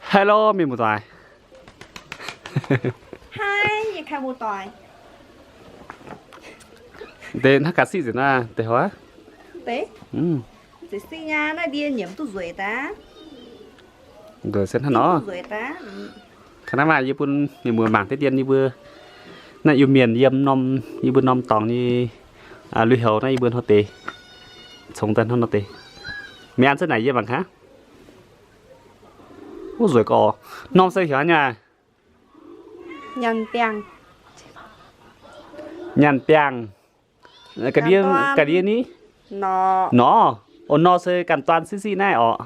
Hello, mienh muoz-doic. Hi, yie kai muoz-doic. Deix hnangv gaax siqv nzengc naaiv deix hoz. Deix? Deix siqv nyei, naaiv ndie nyiemc duqv nzueic daaih. Nzueic se hnangv nor. Kaaix naaiv maaih yie bun mienh muoz mangc deix dien yie mbuo naaiv Iu-Mienh yiem norm, yie mbuo norm dorngx nyei lui-houx naaiv yie mbuo hnoi deix, congx daaih hnangv nor deix. Meih an zunv naaic yie mangc gaax. Wuov nzueic gorqv. Norm se heuc haaix nyungc? Nyanc biangh. Nyanc biangh. Ga'ndiev ni? Nor. O, nor se ganh duan siqv siqv naaiv orqc.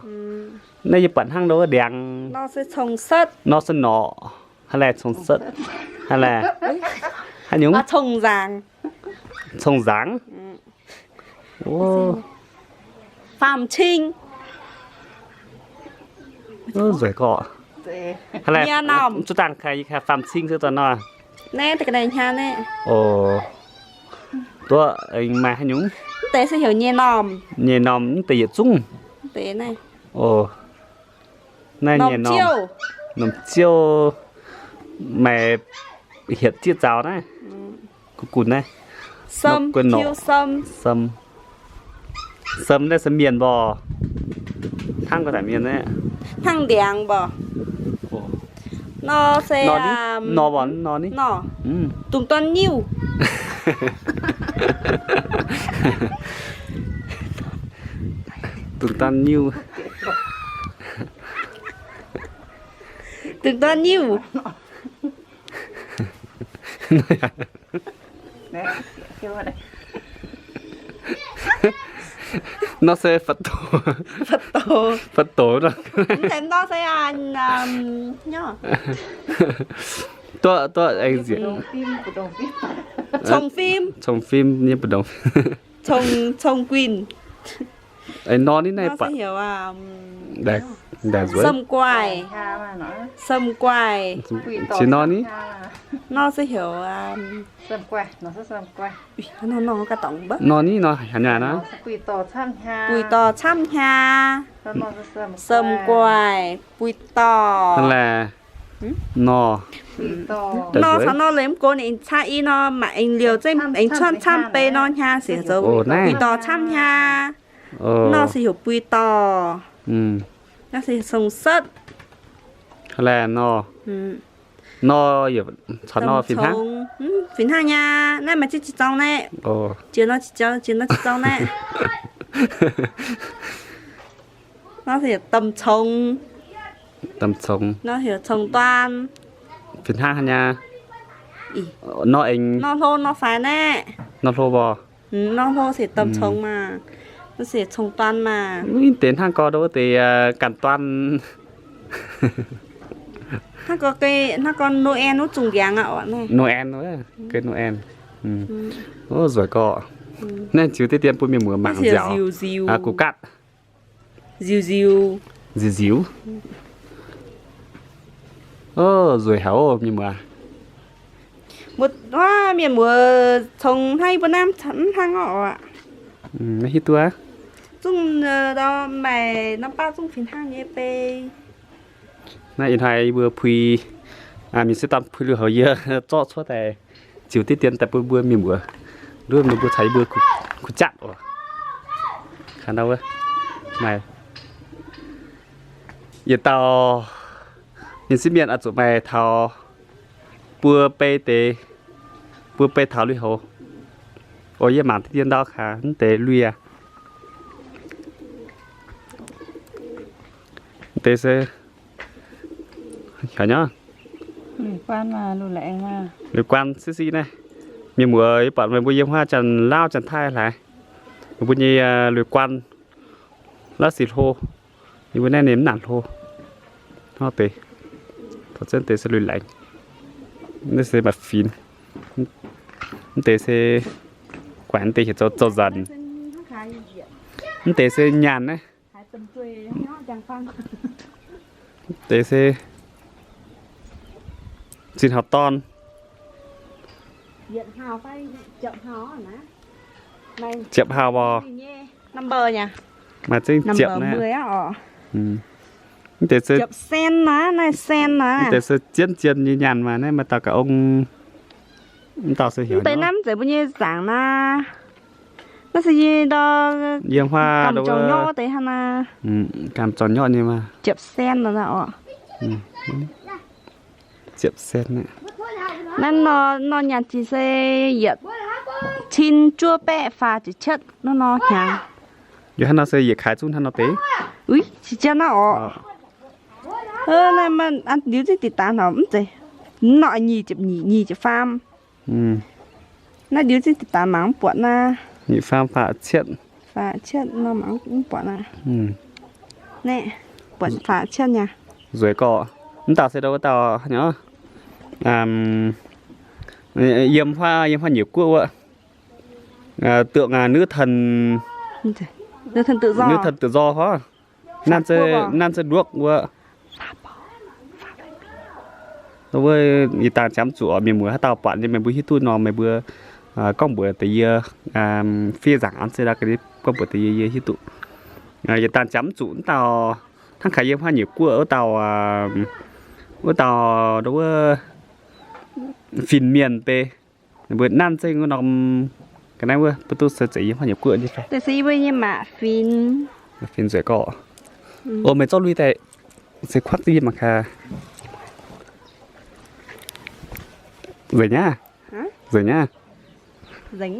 Naaiv yie buatc hnangv nor wuov ndiangx. Nor se norqc. Hnangv laeh cong setv. Hnangv laeh. Haaix nyungc? Cong-nzaangc. Cong-nzaangc. Faam-cing. Nzueic gorqv. Nyei normh. Zuqc dangh kai faam-cing se daaih nor. Naaiv deix ga'naaiv hnangv naaiv. O, duqv aengx maaih haaix nyungc? Mv deix se heuc nyei normh. Nyei normh mv deix yietc zungv. Mv deix naaiv. O, naaiv nyei normh. Normh ziouv. Maaih hietc zieqv zaux naaiv. Gunv gunv naaiv. Sâm, sâm. Sâm naaiv se mienh mborqc. Hnangv ga'naaiv mienh naaiv. Hnangv ndiangx mborqc. Nor se nor mborqc nor ni. Dungz duan nyiuh. Dungz duan nyiuh. Dungz duan nyiuh. Nor se fa'doqc. Fa'doqc nor. Mv deix nor se nyorc. Duqv, duqv aengx nzieqc. Cong-fim. Cong-fim nyei mbu'ndongx. Cong, cong-guinh. Nor ni naaiv baac. Sâm-guaih. Sâm-guaih. Qiex nor ni. Nor se heuc nor ni nor haaix nyungc naaiv? Buic dorh camv hnyangx. Sâm-guaih, buic dorh. Hnangv laeh. Nor. Nor caux nor leiz mv gox ninh caa i nor maaih aengx liouh zeiv aengx cuotv camv bei nor hnyangx siec zoux buic dorh camv hnyangx. Nor se heuc buic dorh. Nor se cong setv. Hnangv laeh nor. Nor yaac caux nor fih hnangv. Fih hnangv nyei. Naaiv maaih ziex zorng naaiv. Jiex nor ziex zorng, jiex nor ziex zorng naaiv. Nor se domh congx. Domh congx. Nor heuc congx-duan. Fih hnangv nyei. Nor aengx nor hlo nor faix naaiv. Nor hlo mborqc. Nor hlo se domh congx maah. Nor se congx-duan maah. Deix hnangv gorx wuov deix ganh duan. Hnangv gorx, hnangv gorx Noel wuov zungh ndiangx aqv orqc naaiv. Noel wuov, ga'naaiv Noel. Nzueic gorqv. Naaiv ziux deix dien bun mienh muoz mangc nziaauc. Nziux nziux. Nziux nziux. Nzueic haic oc mienh muoz. Mbuo mienh muoz congx hnangv yie mbuo naaiv mv hnangv orqc. Maiv hiuv duqv. Zungv maaih norm baav zungv fih hnangv nyei bei. Naaiv ih hnoi yie mbuo pui, mienh se daan pui lui-houx yie zorqv cuotv daaih ziux deix dien daaih bun mbuo mienh muoz. Nduov mbuo caux yie mbuo kuh jatv oc. Kaaix ndau wuov, maaih yietc dauh mienh sieqv mienh oix zuqc maaih taux buo bei deix, buo bei taux lui-houx. Oc, yie mangc deix dien ndau kaaix mv deix lui aqv. Deix se heuc nor, lui-guan siqv siqv naaiv. Mienh muoz, yie buatc meih mbuo yiem huaav Janx-Laauv Janx-Taiv hlaaix, meih mbuo nyei lui-guan laav sic hlo. Yie mbuo naaiv ninh mv nangc hlo. Hnangv deix, taux zunv deix se lui-laengz. Naaiv se maaih finx. Mv deix se guaix, mv deix heuc zoux zoux nzanc. Mv deix se nyaanh naaiv. Deix se zinh hauv dorn. Ziepc hauv mborqc. Maaih zengv ziepc naaiv. Mv deix se, Japv sen naaiv, naaiv sen naaiv. Mv deix se zien-zien nyei nyaanh maah, naaiv maaih dauh ga'ong. Mv dauh se heuc deix naaiv mv zeiz mbuo nyei zaangc naaiv. Naaiv se yie ndau yiem huaav gamh zorngc nyorqv wuov deix hnangv naaiv. Gamh zorngc nyorqv nyei maah. Japv sen naaiv oc. Japv sen naaiv. Naaiv nor, nor nyaanh jiex se yietc cin juov baeqv faah ziepc cietv nor nor hnyangx. Yie hnangv nor se yietc kaaix zungv hnangv nor deix. Uix, qiex jienv naaiv oc. Naaiv liuz zingh deix daaih nor mv zeiz, nor nyic ziepc nyic, nyic ziepc faam. Naaiv liuz zingh deix daaih mangc mv buatc naaiv. Nyic faam faah cietv. Faah cietv nor mangc mv buatc naaiv. Naeqv, buatc faah cietv nyei. Nzueic gorqv. Mv dauh se ndau wuov dauh nyei. Yiem huaav, yiem huaav nyiec guoqv wuov. Duqv ngaax nüv tần, nüv tần tự do fov. Nanv se nduov wuov. Wuov yie dangh jangx zuqc mienh muoz haaix dauh buatc nyei meih mbuo hiuv duqv nor meih mbuo gorngv mbuox deix yie, fiev nzaangc an se gorngv mbuox deix yie, yie hiuv duqv. Yie dangh jangx zuqc wuov dauh hnangv kaaix yiem huaav nyiec guoqv wuov dauh, wuov dauh wuov fin-mienh deix. Ninh mbuo nanv zengv wuov norm ga'naaiv wuov, mbuo duqv se zeiz yiem huaav nyiec guoqv nyei fai? Deix se yie mbuo nyei maa fin. Fin nzueic gorqv. O, meih zorqv lui daaih, se kuatv duqv yie mangc gaax. Nzengc aqv. Nzengc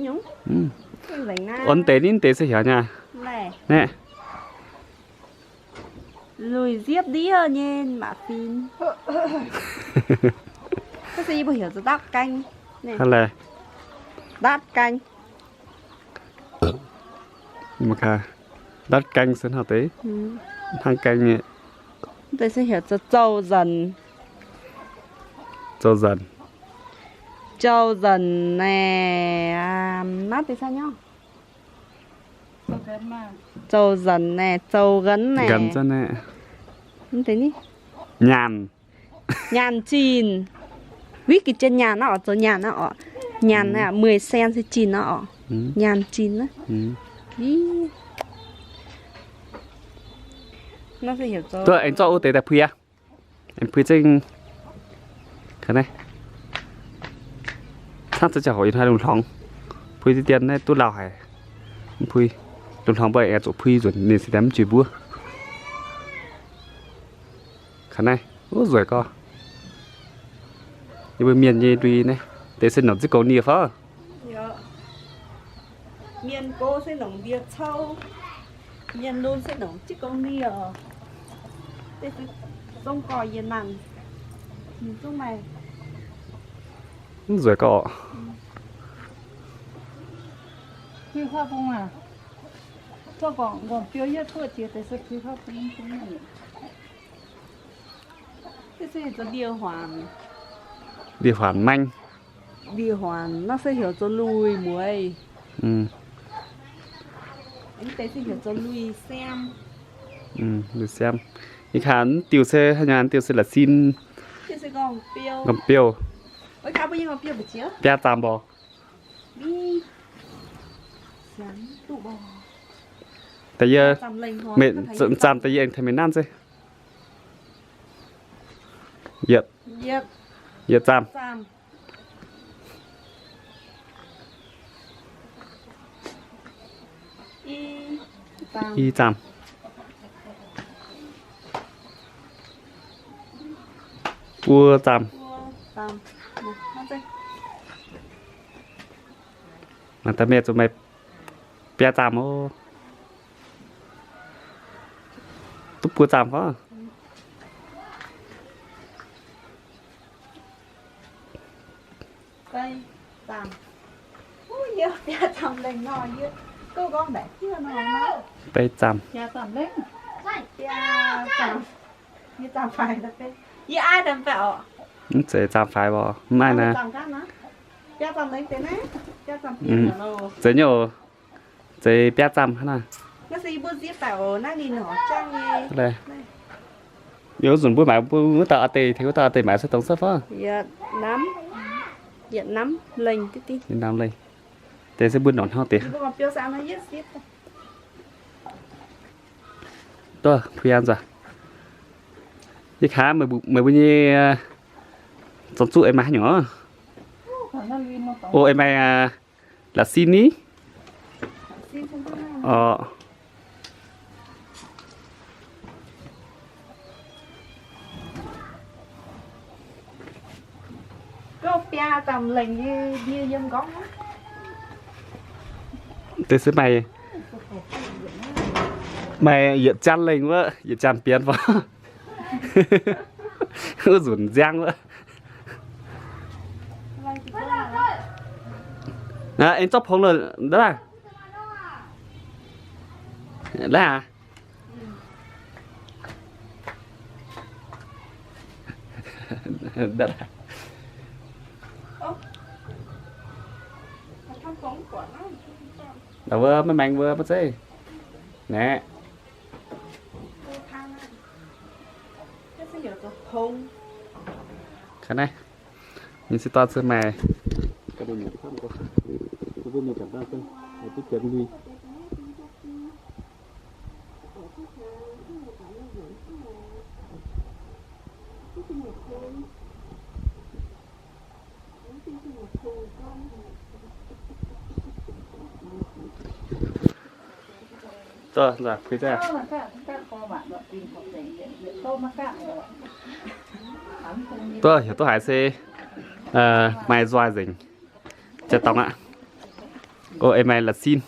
aqv. Ov, deix ninh deix se heuc nyei. Naeqv. Lui nziepv ndiev nyei maa fin. Naaiv se yie mbuo heuc zoux ndatv gaeng. Ndatv gaeng. Ndatv gaeng se hnangv deix. Hnangv gaeng nyei. Deix se heuc zoux zouh nzanc. Zouh nzanc. Zouh nzanc naaic, naaiv deix se nyei. Zouh nzanc naaic, zouh nqanx naaic. Nqanx za'naaic. Mv deix ni. Nyaanh. Nyaanh zinh. Wih ga'jien nyaanh naaiv oc, zoux nyaanh naaiv oc. Nyaanh naaiv, mueiz sen se zinh naaiv oc. Nyaanh zinh naaiv. Duqv aengx zorqv wuov deix daaih puix aqv. Aengx puix zengv. Hnangv za'gengh horpc yiem haaix lungh hlorngx. Puix deix dien naaiv duqv lauh haic. Mv puix. Lungh hlorngx mbuo aengx zuqc puix nzunc ninh se daaih mv jiex mbuov. Kaaix naaiv, wuov nzueic gorqv. Yie mbuo mienh nyei ndui naaiv, deix se nongc ziqv gong nie fai? Mienh go se nongc ndie cou. Mienh lunx se nongc ziqv gong nie oc. Deix se zong gorx yie naanc, ninh zungv maaih. Mv nzueic gorqv. Puix huaav bung aac. Zorqv nqorngv biou yietv buoqv jiex deix se puix huaav bung. Ndie-huaanc maeng. Ndie-huaanc naaiv se heuc zoux lui mueiz. Mv deix se heuc zoux lui siaam. Lui siaam. Yie kaaix mv diuh se haaix nyungc, mv diuh se la'sin. Nqorngv biouh. Biaa zaamh mborqc. Da'yie, zaamh da'yie aengx tengx meih nanv se. Yietc, yietc zaamh. I zaamh. Buo zaamh. Mangc daaih meih zuqc maaih biaa zaamh oc. Duqv buo zaamh fai? Deix zaamh. Mv zeiz zaamh faix oc. Mv maaih naaiv. Zeiz nyei oc. Zeiz biaa zaamh hnangv naaiv. Yie wuov nzunc mbuo maaiz, mbuo wuov dauh aa deix tengx wuov dauh aa deix maaiz se dongh cuotv fai? Yietc namv lengh. Deix se mbuo nongc hnangv deix. Duqv, puix an nzunc. Yie kaav meih mbuo nyei zorng zuqv ei maaih haaix nyungc? O, ei maaih la'sin ni. Orqc. Deix se maaih, maaih yietc janx lengh wuov, yietc janx bienx fai wuov nzunc nziang wuov. Aengx zorqv pongx lorqc, ndaav laah. Laah aac. Wuov maiv maengx wuov maiv zeiz. Naeqv. Kaav naaiv, ninh se dorh se maaih. Duqv heuc duqv haiz se maaih nzoih nzengc. Jiex dorngx aqv. O, ei maaih la'sin.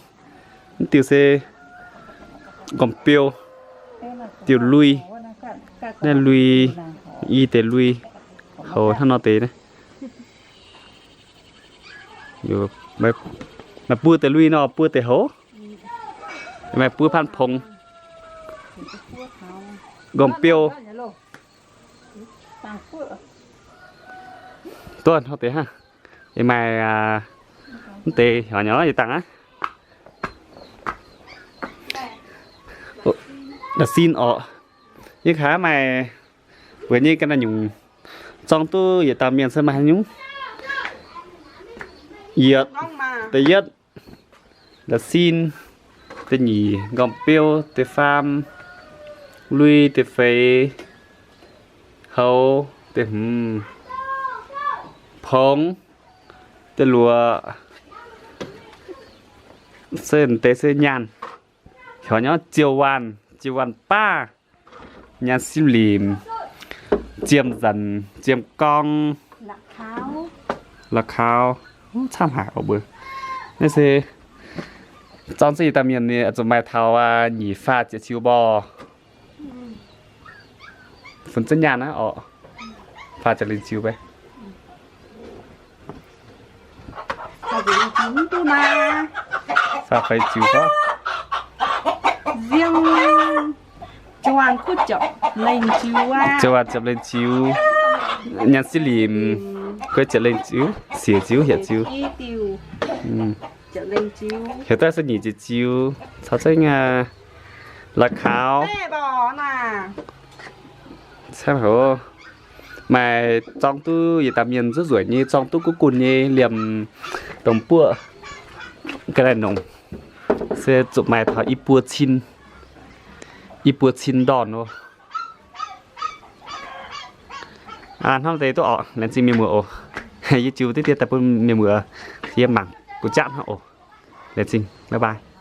Mv diuh se nqorngv-beu, diuh lui. Naaiv lui, i deix lui, houx hnangv nor deix naaiv. Maaih buo deix lui nor, buo deix houx. Maaih buo paan pongx. Nqorngv-beu. Duqv hnangv deix hnangv. Ei maaih mv deix hnyangx yie dangh aqv. La'sin orqc. Yie kaav maaih mbuo nyei ga'naaiv nyungc zorng duqv yietc dauh mienh se maaih haaix nyungc. Yietc, da'yietv la'sin, da'nyeic nqorngv-beu, da'faam lui, da'feix houx, da'hmz pongx, da'luoqc se deix se nyaanh. Hnyangx ziouc waanc, ziouc waanc baav, nyaanh sim limc, ziemh nzanc, ziemh gorngv, la'kauv, camv haic oc mbuo. Naaiv se zorng zengv yietc dauh mienh zuqc maaih taux nyic faah ziepc ziux mborqv. Funx zengv nyaanh aqv orqc. Faah ziepc lengh ziux fai? Faah feix ziux gorngv. Ziouc waanc ziepc lengh ziux. Nyaanh sim limc, kuei ziepc lengh ziux, siec ziux, hietc ziux. Heuc daaih se nyic ziepc ziux, caux zengv la'kauv. Camv haic oc. Maaih zorng duqv yietc dauh mienh nzuov nzueic nyei, zorng duqv gunv gunv nyei liemh dongh buoqv ga'naaiv nongc, se zuqc maaih taux i buo cin, i buo cin ndorn oc. Hnamv deix duqv orqc, laengz zingh mienh muoz oc. Yie jiu deix daaih bun mienh muoz yie mangc buoz jatv hnangv oc. Laengz zingh, bye bye.